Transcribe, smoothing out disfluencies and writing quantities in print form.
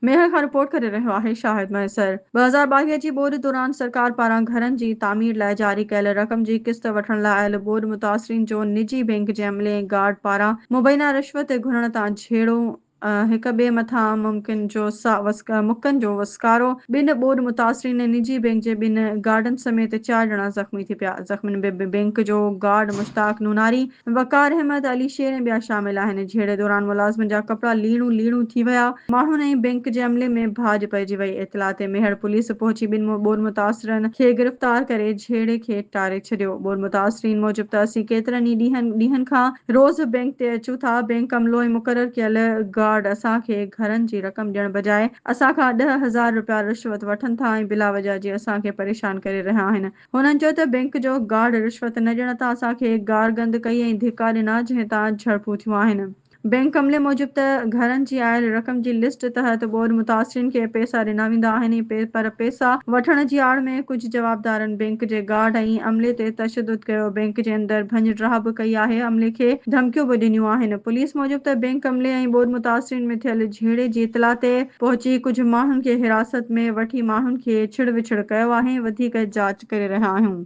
ميهڙ کان رپورٽ ڪري رهيو آهي شاهد مهيسر. 2022 جي ٻوڏ دوران سرڪار پاران گهرن جي تعمير لاء جاري ڪيل رقم جي قسط وٺڻ لاء آيل ٻوڏ متاثرين جو نجي بئنڪ جي عملي ۽ گارڊ پاران مبينا رشوت گهرڻ تان جهيڙو، هڪ ٻئي مٿان ممڪن جو مڪن جو وسڪارو، ٻن ٻوڏ متاثرين ۽ نجي بئنڪ جي ٻن گارڊن سميت چار ڄڻا زخمي ٿي پيا. زخمين ۾ بئنڪ جو گارڊ مشتاق نوناري، وقار احمد، علي شير ۽ ٻيا شامل آهن. جهيڙي دوران ملازمن جا ڪپڙا ليڻون ليڻون ٿي ويا، ماڻهن ۽ بئنڪ جي عملي ۾ ڀاڄ پئجي وئي. اطلاع تي ميهڙ پوليس پهچي ٻن ٻوڏ متاثرن کي گرفتار ڪري جهيڙي کي ٽاري ڇڏيو. ٻوڏ متاثرين موجب ته اسين ڪيترن ئي ڏينهن کان روز بئنڪ تي اچون ٿا، بئنڪ عملو ۽ مقرر ڪيل گارڊ اسان کي گهرن جي رقم ڏيڻ بجاء اسان کان 10,000 رپيا رشوت وٺن ٿا ۽ بلاوجه جي اسان کي پريشان ڪري رهيا آهن. هنن چيو ته بئنڪ جو گارڊ رشوت نه ڏيڻ تان اسان کي گارگند ڪئي ۽ ڌڪا ڏنا جنهن تان جهڙپون ٿيون آهن. بئنڪ عملي موجب ته گهرن جي آيل رقم جي لسٽ تحت ٻوڏ متاثرين کي پئسا ڏنا ويندا آهن پر پئسا وٺڻ جي آڙ ۾ ڪجهه جوابدارن بئنڪ جي گارڊ ۽ عملي تي تشدد ڪيو، بئنڪ جي اندر ڀڃ ڊاهه به ڪئي آهي، عملي کي ڌمڪيون به ڏنيون آهن. پوليس موجب ته بئنڪ عملي ۽ ٻوڏ متاثرين ۾ ٿيل جهيڙي جي اطلاع تي پهچي ڪجهه ماڻهن کي حراست ۾ وٺي ماڻهن کي ڇڙ وڇڙ ڪيو آهي ۽ وڌيڪ جاچ ڪري رهيا آهيون.